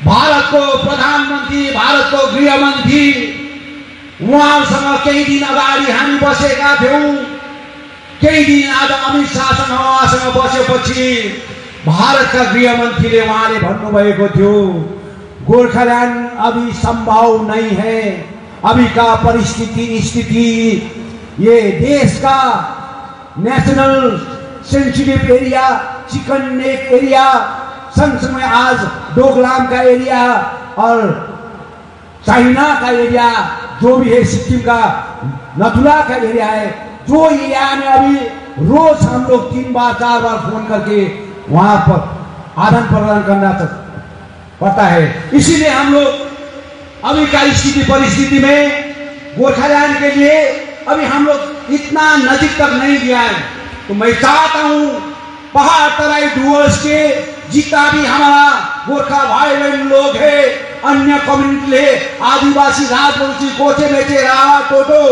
भारतको प्रधानमन्त्री, भारतको गृहमन्त्री, उहाँसँग केही दिन अगाडि हामी बसेका थियौं। केही दिन आज अमित शाहसँग उहाँसँग बसेपछि भारतका गृहमन्त्रीले उहाँले भन्नुभएको थियो, गोरखाल्यान्ड अभी संभव नहीं है। अभी का स्थिति ये देश का national sensitive area, chicken neck area, संगसंगै आज डोकलाम का एरिया और चाइना का एरिया जो भी है, सिक्किम का नथुला का एरिया है, जो एरिया में अभी रोज हम लोग 3 बार 4 बार फोन करके वहां पर आदान प्रदान करना पड़ता है। इसीलिए हम लोग अभी का परिस्थिति में गोरखालैंड के लिए अभी हम लोग इतना नजीक तक नहीं गया है। तो मैं चाहता हूं पहाड़ तराई डुवर्स के जितना भी हमारा गोरखा भाई बहन लोग है, अन्य कम्युनिटी है, आदिवासी, राजवंशी, कोचे मेचे, रावा, टोटो,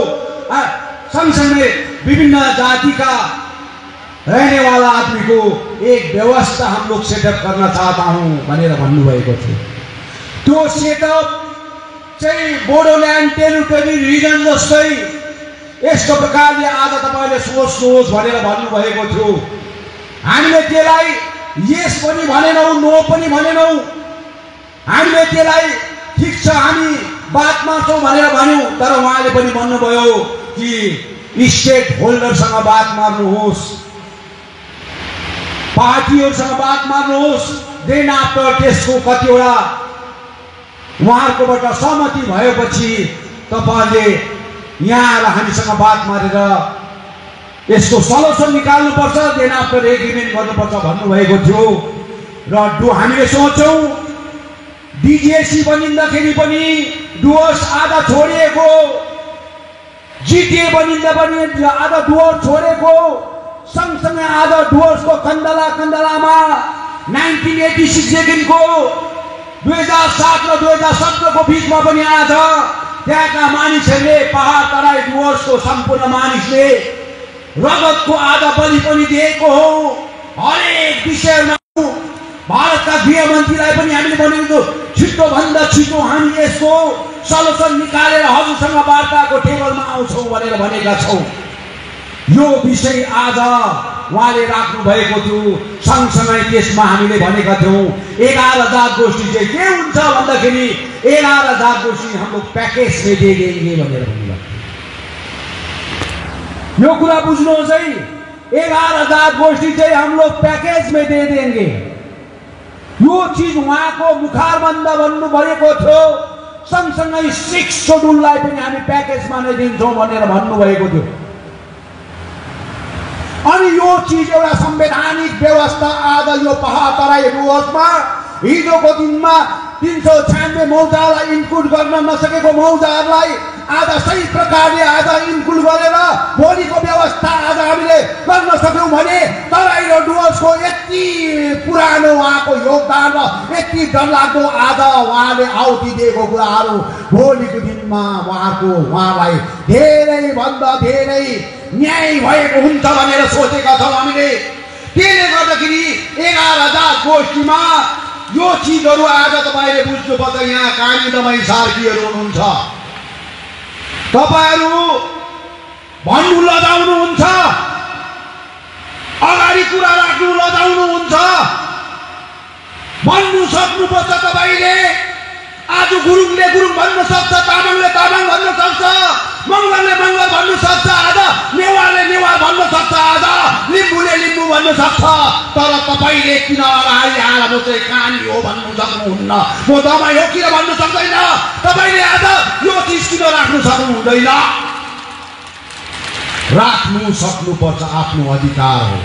संग में विभिन्न जाति का रहने वाला आदमी को एक व्यवस्था हम लोग सेटअप करना चाहता हूं भनेर भन्नुभएको थियो। त्यो सेटअप चाहिँ बोडोल्यान्ड टेरिटोरी रिजन जस्तै यस्तो प्रकारले आज तपाईले सोच्नुहोस् भनेर भन्नुभएको थियो। हामीले त्यसलाई यस पनि भनेनौ, नो पनि भनेनौ। हामीले त्यसलाई ठिक छ हामी बात मार्छौं भनेर भन्यौ, तर उहाँले पनि भन्नुभयो कि स्टेक होल्डरसँग बात मार्नुहोस्, पार्टीहरुसँग बात मार्नुहोस्। देन आफ्टर त्यसको कतिवटा उहाँहरुकोबाट सहमति भएपछि तपाईहरुले यहाँ आएर हामीसँग बात मारेर यसको सल्युसन निकाल्नुपर्छ, देन आफ्टर एग्रिमेन्ट गर्नुपर्छ भन्नुभएको थियो। र हामीले सोचौं डीजीएसी बनिँदाखेरि पनि डुवर्स आधा छोडिएको, जीटीए बनिँदा पनि आधा डुवर्स छोडेको, सँगसँगै आधा डुवर्सको कन्दलामा 1986 देखिको 2007 र 2017 को बीचमा पनि आज त्यहाँका मानिसहरूले, पहाड तराई डुवर्सको सम्पूर्ण मानिसले रगतको आधा बलि पनि दिएको हो। हरेक विषयमा भारतका गृहमन्त्रीलाई पनि हामीले भनेको छिटोभन्दा छिटो हामी यसको सल्युसन निकालेर हजुरसँग वार्ताको टेबलमा आउँछौं भनेर भनेका छौं। यो विषय आज उहाँले राख्नु भएको थियो। सँगसँगै त्यसमा हामीले भनेका थियौं 11 जात गोष्ठी चाहिँ के हुन्छ भन्दाखेरि 11 जात गोष्ठी हम लोग पैकेज में दे देंगे भनेर भन्नुभयो। यो कुरा बुझ्नुहोस् है, 11 जात गोष्ठी चाहिँ हम लोग पैकेज में दे देंगे। यो चीज उहाँको मुखारबन्द भन्नु भएको थियो। सँगसँगै 6 शेड्युललाई पनि हामी प्याकेजमा नै दिन्छौं भनेर भन्नुभएको थियो। अनि यो चीज एउटा संवैधानिक व्यवस्था आज यो पहाड तराई डुवर्समा हिजोको दिनमा 396 मौजालाई इन्क्लुड गर्न नसकेको मौजाहरूलाई आज सही प्रकारले आज इन्क्लुड गरेर भोलिको व्यवस्था आज हामीले गर्न सक्यौं भने तराई र डुवर्सको यति पुरानो उहाँको योगदान र यति डरलाग्दो आज उहाँले आहुति दिएको कुराहरू भोलिको दिनमा उहाँलाई धेरै भन्दा धेरै न्याय भएको हुन्छ भनेर सोचेका छौं हामीले। त्यसले गर्दाखेरि 11 जात गोष्ठीमा यो चीजहरु आज तपाईले बुझ्नुपर्छ। यहाँ कामी दमाई सार्कीहरु हुनुहुन्छ, तपाईहरु भन्नु लजाउनुहुन्छ, अगाडि कुरा राख्नु लजाउनुहुन्छ, भन्नु सक्नुपर्छ। तपाईले आज गुरुङले गुरुङ भन्न सक्छ, तामाङले तामाङ भन्न सक्छ, मंगलले मंगल भन्न सक्छ, आज नेवारले नेवार भन्न सक्छ, आज लिम्बूले लिम्बू भन्न सक्छ। तर तपाईले किन अगाडि आएर म चाहिँ कानी हो भन्नु सक्नुहुन्न, म दमाई हो किन भन्न सक्दैन? तपाईले आज यो चीज किन राख्नु सक्नु हुँदैन? राख्नु सक्नुपर्छ। आफ्नो अधिकार हो,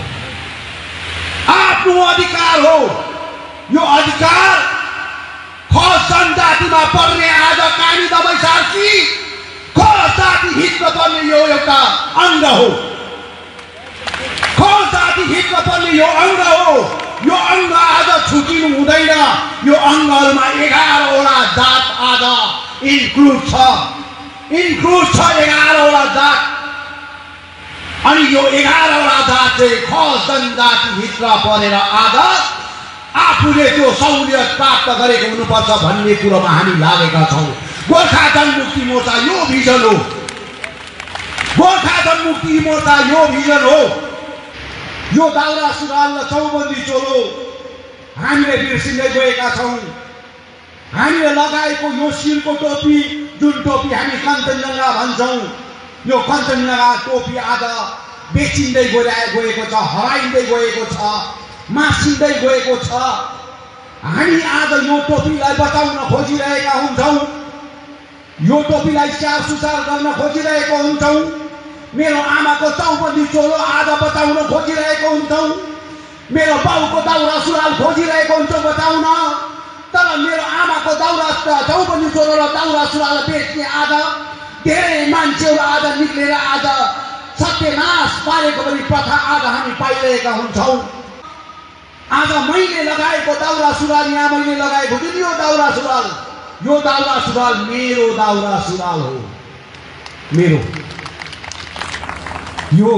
आफ्नो अधिकार हो। यो अधिकार खस जनजातिमा पर्ने आज कामी दमाई सार्की खस जाति हितमा पर्ने यो एउटा अंग हो। खस जाति हितमा पर्ने यो अंग हो। यो अंग आज छुटिनु हुँदैन। यो अंगहरुमा 11 वटा जात आज इन्क्लुड छ 11 वटा जात। अनि यो 11 वटा जात चाहिँ खस जनजाति भित्र परेर आज आफूले त्यो सहुलियत प्राप्त गरेको हुनुपर्छ भन्ने कुरोमा हामी लागेका छौँ। गोर्खा जनमुक्ति मोर्चा यो भिजन हो। गोर्खा जनमुक्ति मोर्चा यो भिजन हो। यो दाउरा सुरुवाल र चौबन्दी चोलो हामीले बिर्सिँदै गएका छौँ। हामीले लगाएको यो शिरको टोपी, जुन टोपी हामी कञ्चनजङ्घा भन्छौँ, यो कञ्चनजङ्घा टोपी आज बेचिँदै गएको छ, हराइँदै गएको छ, मासिँदै गएको छ। हामी आज यो टोपीलाई बचाउन खोजिरहेका हुन्छौँ। यो टोपीलाई स्याहार सुसार गर्न खोजिरहेको हुन्छौँ। मेरो आमाको चौबन्दी चोलो आज बचाउन खोजिरहेको हुन्छौँ। मेरो बाउको दाउरा सुरुवाल खोजिरहेको हुन्छौँ बचाउन। तर मेरो आमाको दाउरा चौबन्दी चोलो र दाउरा सुरुवाल बेच्ने आज धेरै मान्छेहरू आज निक्लेर आज सत्यनाश पारेको पनि प्रथा आज हामी पाइरहेका हुन्छौँ। आज मैले लगाएको दाउरा सुरुवाल, यहाँ मैले लगाएको जुन यो दाउरा सुरुवाल, यो दाउरा सुरुवाल मेरो दाउरा सुरुवाल हो। मेरो यो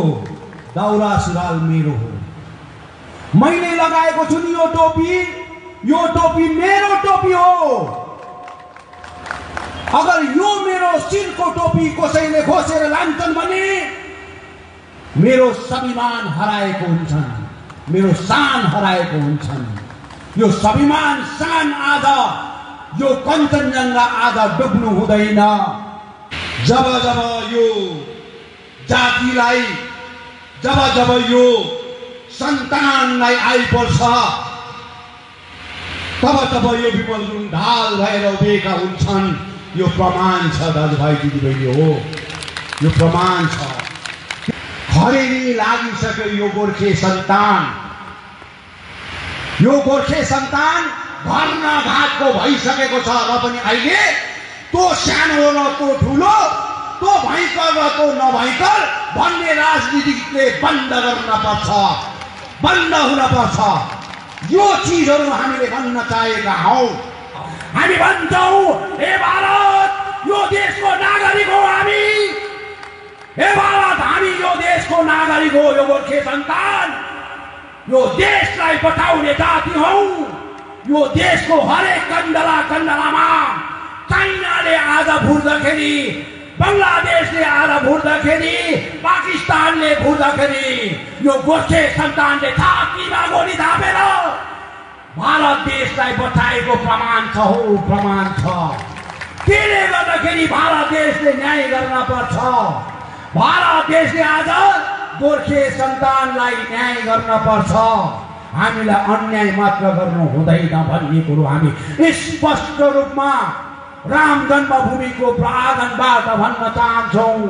दाउरा सुरुवाल मेरो हो। मैले लगाएको छु नि यो टोपी मेरो टोपी हो। अगर यो मेरो शिरको टोपी कसैले खोसेर लान्छन् भने मेरो स्वाभिमान हराएको हुन्छन्, मेरो शान हराएको हुन्छन्। यो स्वाभिमान शान आज यो कञ्चनजङ्घा आज डुब्नु हुँदैन। जब जब यो जातिलाई, जब जब यो सन्तानलाई आइपर्छ, तब तब यो विमल गुरुङ ढाल भएर उभिएका हुन्छन्। यो प्रमाण छ दाजुभाइ दिदीबहिनी हो, यो प्रमाण छ। खरेनी लागिसक्यो यो गोर्खे सन्तान। यो गोर्खे सन्तान भर्न घाटको भइसकेको छ। र पनि अहिले तो सानो र तो ठुलो, तो भयङ्कर र तो नभयङ्कर भन्ने राजनीतिले बन्द गर्न पर्छ, बन्द हुन पर्छ। यो चिजहरू हामीले भन्न चाहेका हौ। हामी भन्छौँ, हे भारत, यो देशको नागरिक हो हामी। हे भारत, हामी यो देशको नागरिक हो। यो गोर्खे सन्तान यो देशलाई बचाउने जाति हौ। यो देशको हरेक कन्दलामा चाइनाले आज भुट्दाखेरि, बङ्गलादेशले आज भुट्दाखेरि, पाकिस्तानले भुट्दाखेरि यो गोर्खे सन्तानले छातीमा गोली थापेर भारत देशलाई बचाएको प्रमाण छ हो, प्रमाण छ। त्यसले गर्दाखेरि भारत देशले न्याय गर्न पर्छ। भारत देशले आज गोर्खे सन्तानलाई न्याय गर्न पर्छ। हामीलाई अन्याय मात्र गर्नु हुँदैन भन्ने कुरो हामी स्पष्ट रूपमा राम जन्मभूमिको प्राङ्गणबाट भन्न चाहन्छौँ।